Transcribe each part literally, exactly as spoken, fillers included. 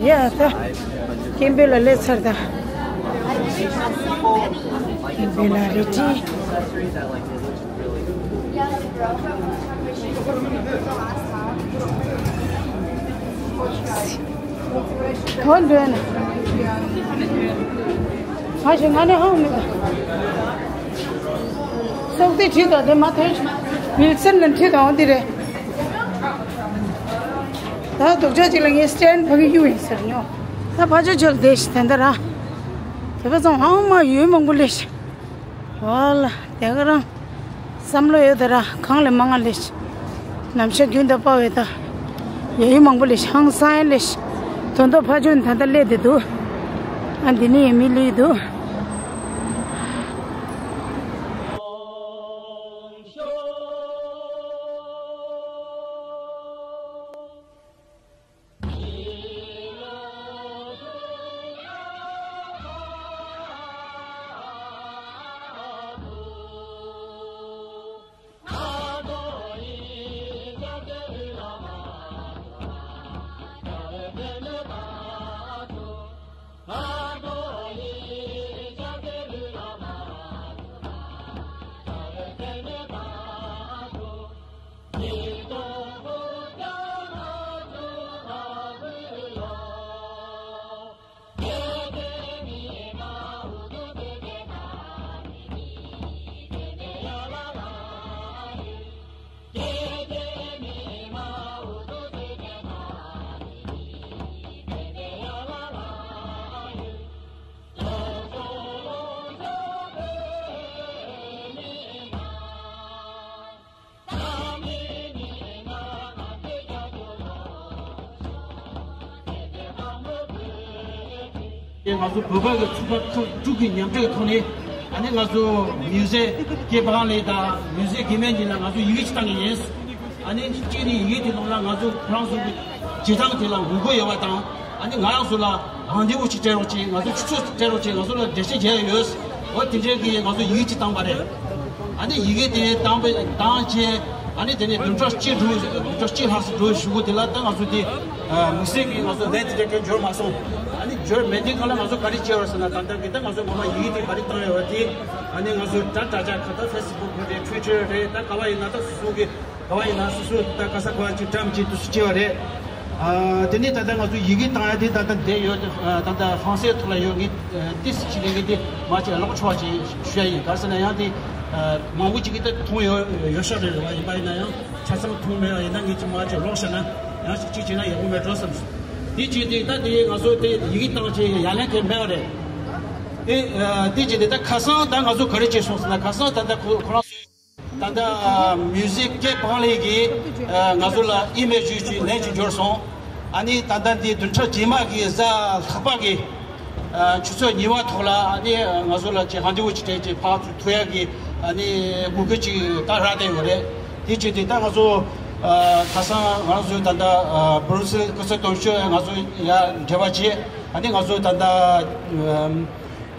ཡ་ད། སྐད་འབོད་ལ་སླེབས་ཚར་ད། སྐད་འབོད་ལ་རེ་ཅི། གང་འདོན། ཨ་ཞེ་ང་ནི་ཧང་མི་ག་སོག་དེ་ཁྲིད་དང་དེ་མ་ཐོན། ཝིལ་སན་ལ་ཁྲིད་དང་འོ་དེ་རེད། ད་རྡོག་ཆ་གཅིག་ལ་ངས་སི་ཊེན་ཕ་གི་གཡུག་ཡིན་ཟེར་ཉོ། ད་ཕ་ཆོས་ཆོས་ལ་བསྡད་ཤི་དེ་འདྲ་ར། དེ་བ་ཚང་ཨང་མ་ཡོད་མང་པོ་ལས་ཤི། ཝ་ལ་དེ་ག་རང་། བསམ་བློ་ཡོད་དེ་ར་གང་ལས་མང་ང་ལས་ཤི། ནམ་ཞག་རྒྱུན་དུ་དཔའ་བའི་ད། ཡ་ཡུ་མང་པོ་ལས་ཤི་ཧང་སང་ཡ་ལས་ཤི། དོན་དུ་ཕ་ཆོས་ད་ལྟ་སླེབས་བསྡད་འདུག་ཨ་འདི་ནི་ཡ་མི་ལུས་འདུག་ང་ཚོ་བོད་པ་གི་ཚོགས་པ་ཁག་དྲུག་གི་མཉམ་འབྲེལ་གྱི་ཐོག་ནས། ཨ་ནི་ང་ཚོ་མིའུ་ཟེ་སྐྱེས་པ་གང་ལས་དང་མིའུ་ཟེ་དགེ་མེད་གཉིས་ལ་ང་ཚོ་ཡི་གེ་ཅིག་བཏང་གི་ཡིན། ཨ་ནི་གཅིག་ནི་ཡི་གེ་དེ་ནང་ལ་ང་ཚོ་ཁོ་རང་ཚོ་གི་བྱེད་སྟངས་དེ་ལ་ངོ་རྒོལ་ཡོད་པ་དང་། ཨ་ནི་ང་རང་ཚོ་ལ་རང་འདེམས་བོ་ཅིག་སྤྲད་རོགས་བྱེད། ང་ཚོ་ཆུ་ཚོད་སྤྲད་རོགས་བྱེད། ང་ཚོ་ལ་འགྲེལ་བཤད་བྱས་ཡོད། འོ་དེ་འདྲའི་གི་ང་ཚོ་ཡི་གེ་ཅིག་བཏང་པ་རེད། ཨ་ནི་ཡི་གེ་དེ་བཏང་པའི་བཏང་རྗེས། ཨ་ནི་དེ་ནས་བདུན་ཕྲག་གཅིག་འགྲོ། བདུན་ཕྲག་གཅིག་ལྷག་ཙམ་འགྲོ་གཞུག་གུ་དེ་ལ་ད་ང་ཚོ་དེ་དམིགས་བསལ་གྱི་ང་ཚོ་ལན་དེ་འདྲ་གང་འབྱོར་མ་སོང་། ཨ་ནི་འབྱོར་མེད་དུས་སྒང་ལ་ང་ཚོ་ག་རེ་བྱས་ཡོད་ཟེར་ན། ད་ལྟ་གི་ད་ང་ཚོ་ངོ་མ་ཡི་གེ་དེ་ག་རེ་བཏང་ཡོད་པ་དེ། ཨ་ནི་ང་ཚོ་དྲ་དྲ་རྒྱ་ཁ་ད་ཕེ་སི་བུག་རེད། ཊུའི་ཊར་རེད། ད་ག་བ་ཡིན་ན་ད་སོ་སོ་གི་ག་བ་ཡིན་ན་ད་སོ་སོ་ད་ག་ས་ག་བ་ཅིག་བཀྲམ་ཅིག་དུ་སུ་བྱས་པ་རེད། ཨ་དེ་ནས་ད་ལྟ་ང་ཚོ་ཡི་གེ་བཏང་ཡ་དེ་ད་ལྟ་བསྡད་ཡོད། ད་ལྟ་ཧྥ་རན་སིའི་ཐོག་ལ་ཡོད། ངས་ཏིས་ཅིག་ལས་ངས་དེ་མ་ཅིག་ཀློག་ཆོག་ཅིག་ཞུ་ཡ་ཡིན། ག་རེ་ཟེར་ན་ཡང་དེ་མང་པོ་ཅིག་གིས་ད་མཐོང་ཡོད་ཡོད་ཤག་རེད། རེད་བ། ཡིན་པ་ཡིན་ན་ཡང་ཆ་ཚང་མཐོང་མེད་པ་ཡིན་ན་ངས་ཅིག་མ་ཅིག་ཀློག་བྱས་ན་ཡང་ཅིག་ཅིག་བྱས་ན་ཡག་པོ་མེད་འགྲོ་བསམ་སོང་། དེ་བྱས་དེ་ད་དེ་ང་ཚོ་དེ་ཡི་གེ་བཏང་ཅིག་ཡ་ལན་དེ་མེད་པ་རེད། དེ་དེ་བྱས་དེ་ད་ཁ་སང་ད་ང་ཚོ་ག་རེ་བྱས་སོང་ཟེར་ན། ཁ་སང་ད་ལྟ་ཁོ་ཁོ་རང་ཚོ། ད་ལྟ་མིའུ་ཟེ་སྐྱེས་པ་གང་ལས་ཀྱིས་ང་ཚོ་ལ་ཨི་མེལ་ཞུས་ཀྱི་ལན་ཅིག་འབྱོར་སོང་། ཨ་ནི་ད་ལྟ་འདི་བདུན་ཕྲག་རྗེས་མ་གི་གཟའ་ལྷག་པ་གི་ཆུ་ཚོད་གཉིས་པ་ཐོག་ལ། ཨ་ནི་ང་ཚོ་ལ་ཅིག་རན་དེ་བོ་ཅིག་སྤྲད་ཅིག་ཕར་ཚུར་ཐུག་ཡག་གི་ཨ་ནི་དགོས་གལ་ཅིག་ད་རག་བསྡད་ཡོད་རེད། དེ་བྱས་ཏེ་ད་ང་ཚོ་ཁ་སང་ང་ཚོ་ད་ལྟ་བྷུ་རུ་སེལ་སྐུ་ཚབ་དོན་གཅོད་ང་ཚོ་ཡར་འབྲེལ་བ་བྱས། ཨ་ནི་ང་ཚོ་ད་ལྟ་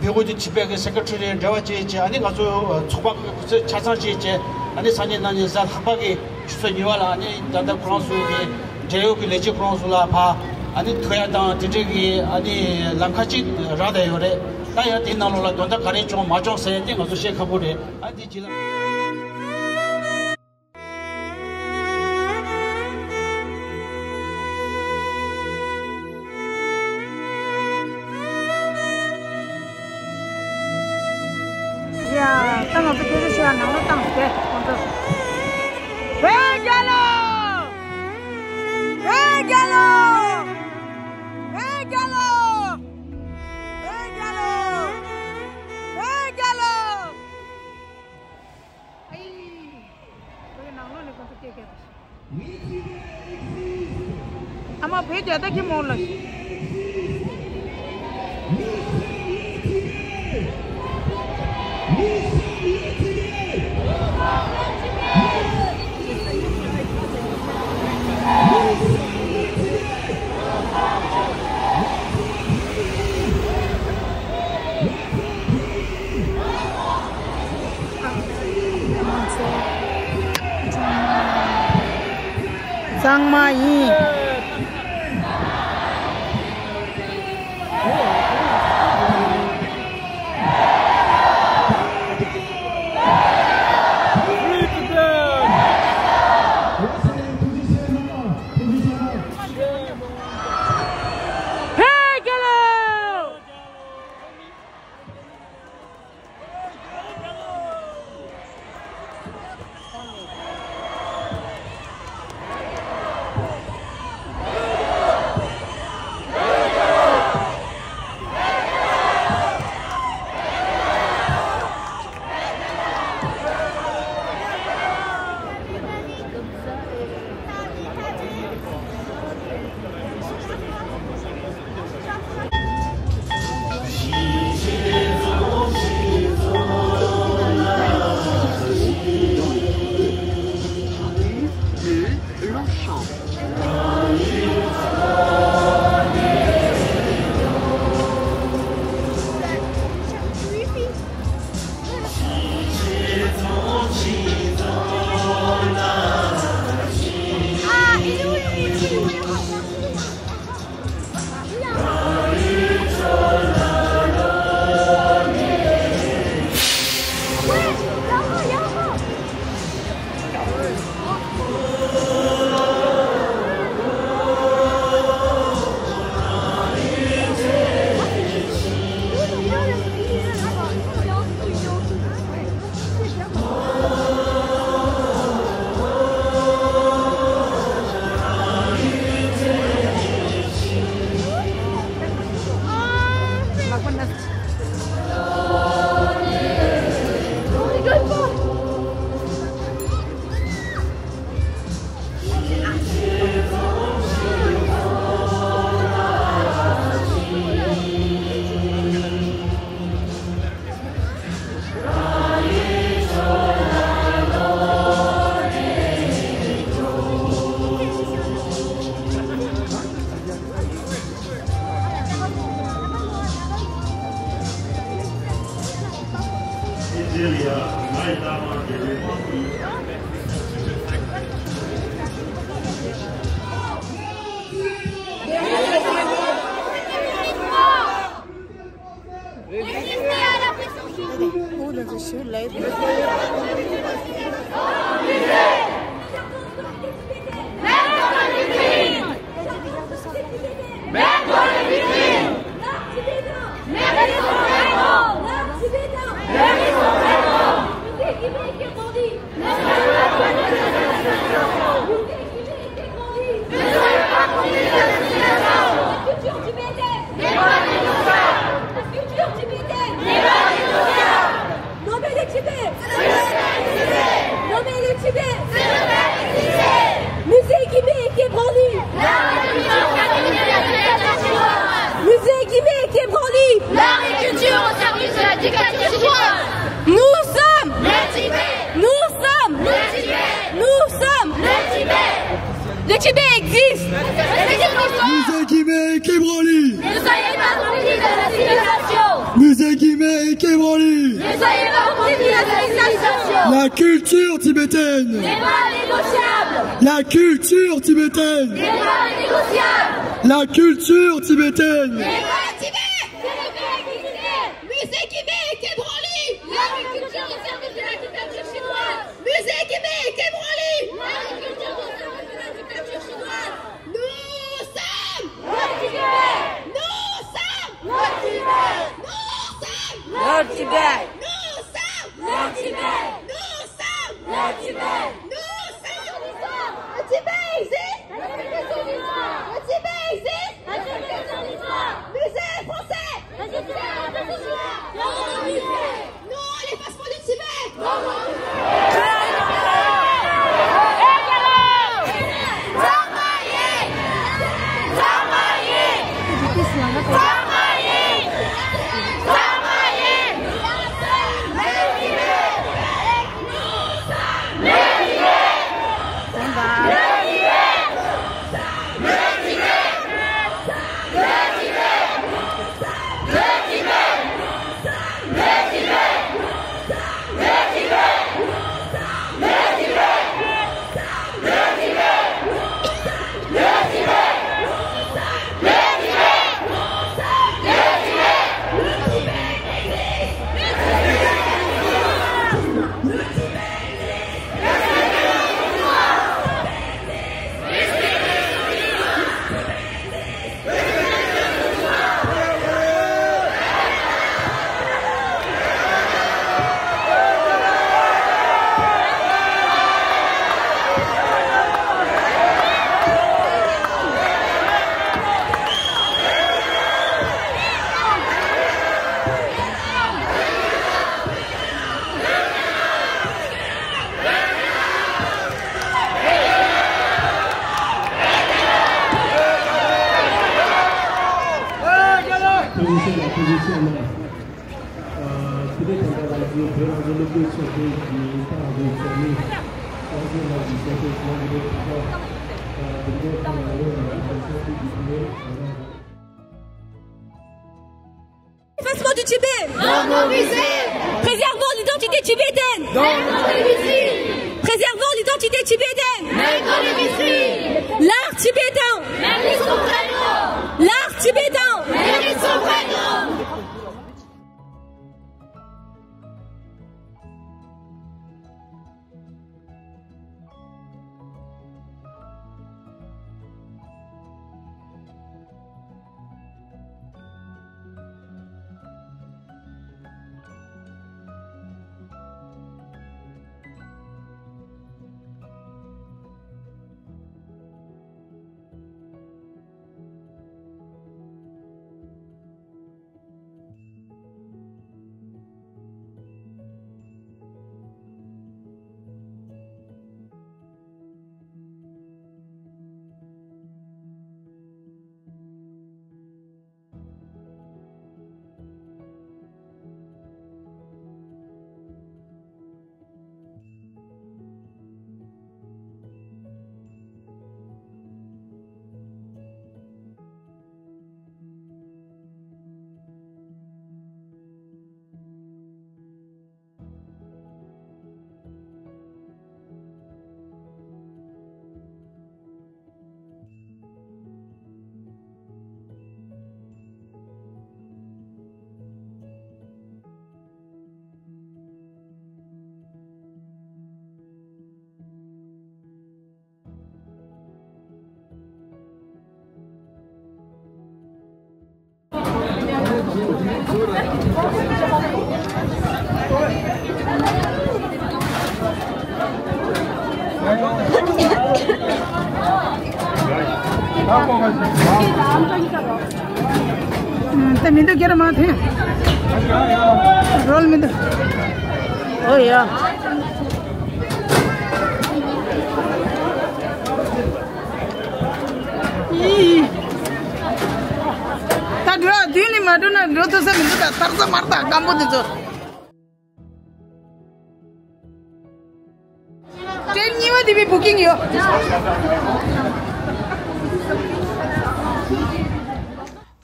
བེ་གོ་དི་ཊི་པེ་གི་སེ་ཀེ་ཊི་རི་འབྲེལ་བ་བྱས་བྱས། ཨ་ནི་ང་ཚོ་ཚོགས་པ་ཁག་ཆ་ཚང་བྱས་བྱས། ཨ་ནི་སང་ཉིན་གནངས་ཉིན་གཟའ་ལྷག་པ་གི་ཆུ་ཚོད་གཉིས་པ་ལ་ཨ་ནི་ད་ལྟ་ཁོ་རང་ཚོ་གི་འབྲེལ་ཡོད་ཀྱི་ལས་བྱེད་ཁོ་རང་ཚོ་ལ་ཕར་ཨ་ནི་ཐུག་ཡ་དང་དེ་འདྲའི་གི་ཨ་ནི་ལམ་ཁ་ཅིག་རག་བསྡད་ཡོད་རེད། ད་ཡང་དེའི་ནང་ལོགས་ལ་དོན་དག་ག་རེ་བྱུང་མ་བྱུང་ཟེར་ཡ་དེ་ང་ཚོ་བཤད་ཁག་པོ་རེད། ཨ་དེ་རྗེས་ལ། ཡ། ད་ང་ཚོ་སྐད་ཆ་བཤད་ཡ་ནང་ལ་བཏང་སྟེ་ཁོང་ཚོ། བོད་རྒྱལ་ལོ། བོད་རྒྱལ་ལོ། བོད་རྒྱལ་ལོ། བོད་རྒྱལ་ལོ། བོད་རྒྱལ་ལོ། ཨ་ཡི། བོད་ནང་ལོགས་ནས་ཁོང་ཚོ་སྐད་རྒྱག་པ་ཞིག་ཨ་མ་བོད་རྒྱལ་ད་ཁྱི་མོ་ལ། གཙང་མ་ཡིན། Où le monsieur là? Même dans les vitrines. Même dans les vitrines. Même dans les vitrines. Même dans les vitrines. Ne soyez pas complices de la situation. Ne soyez pas complices de la situation. La culture tibétaine n'est pas négociable. La culture tibétaine n'est pas négociable. Nommer le Tibet. C'est le faire exister. Nommer le Tibet. C'est le faire exister. Musée Guimet est ébranlé. L'art et la culture au service de la dictature chinoise. Musée Guimet est ébranlé. L'art et culture au service de la dictature chinoise. Nous sommes le Tibet. Nous sommes le Tibet. Nous sommes le Tibet. Le Tibet existe. Musée Guimet est ébranlé. Ne soyez pas complices de l'assimilation. Musée Guimet est ébranlé. Ne soyez pas complices de l'assimilation. La culture tibétaine. N'est pas négociable. La culture tibétaine. N'est pas négociable. La culture tibétaine. N'est pas Tibet. Musée Guimet est ébranlé. L'agriculture au service de la dictature chinoise. Musée Guimet est ébranlé. L'agriculture au service de la dictature chinoise. Nous sommes le Tibet. Nous sommes le Tibet. Nous sommes le Tibet. Nous sommes le Tibet. Nous sommes le Tibet. Nous sommes le Tibet. Nous sommes le Tibet. Le Tibet existe. Le Tibet existe. Musée français. Non à l'effacement du Tibet. Opposition, la position, non. Euh, peut-être on va dire, on va dire, le plus sur deux qui n'est pas avec nous. On va dire, on va dire, c'est que, on va dire, euh, de mettre en valeur la position du Tibet, voilà. Effacement du Tibet. Dans nos musées. Préservons l'identité tibétaine. Dans nos musées. Préservons l'identité tibétaine. Même dans les musées. L'art tibétain. Même les souverains. L'art tibétain. Même les souverains. ད་མི་འདུག་རྒྱ་ར་མ་ཐོན། རོལ་མི་འདུག་ཨོ་ཡ། ད་འགྲོ་བདུན་ནི་མ་འགྲོ་ན་འགྲོ་ཐུབ་ས་མི་འདུག་ད་ཐར་ས་མར་ད་སྐམ་པོ་དེ་ཚོ། ཊེན་གཉིས་པ་དེ་བི་བུ་ཀིང་ཡོད།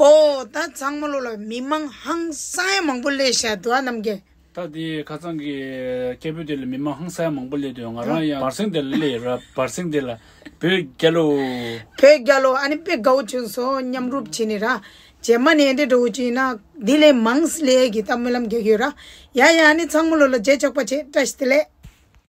ཨོ་ད་ཚང་མ་ལོ་ལ་མི་མང་ཧང་སང་ཡ་མང་པོ་སླེབས་ཤག་འདུག་ཨ་རྣམ་རྒྱལ། ད་དེ་ཁ་སང་གི་སྐད་འབོད་དེ་ལ་མི་མང་ཧང་སང་ཡ་མང་པོ་སླེབས་འདུག་ང་རང་ཡང་བར་སེང་དེ་ལ་སླེབས་ར། བར་སེང་དེ་ལ་བོད་རྒྱལ་ལོ། བོད་རྒྱལ་ལོ། ཨ་ནི་དཔེ་དགའ་བོ་བྱུང་སོང་། མཉམ་རུབ་བྱས་ནས་ར། རྗེས་མ་ནས་འདི་འགྲོ་གི་ཡིན་ན་འདི་ལས་མང་སླེབས་ཀྱི་ད་སྨོན་ལམ་རྒྱག་གི་ཡོད་ར། ཡ་ཡ། ཨ་ནི་ཚང་མ་ལོ་ལ་རྗེས་ཆོག་པ་བྱེད། བཀྲ་ཤིས་བདེ་ལེགས།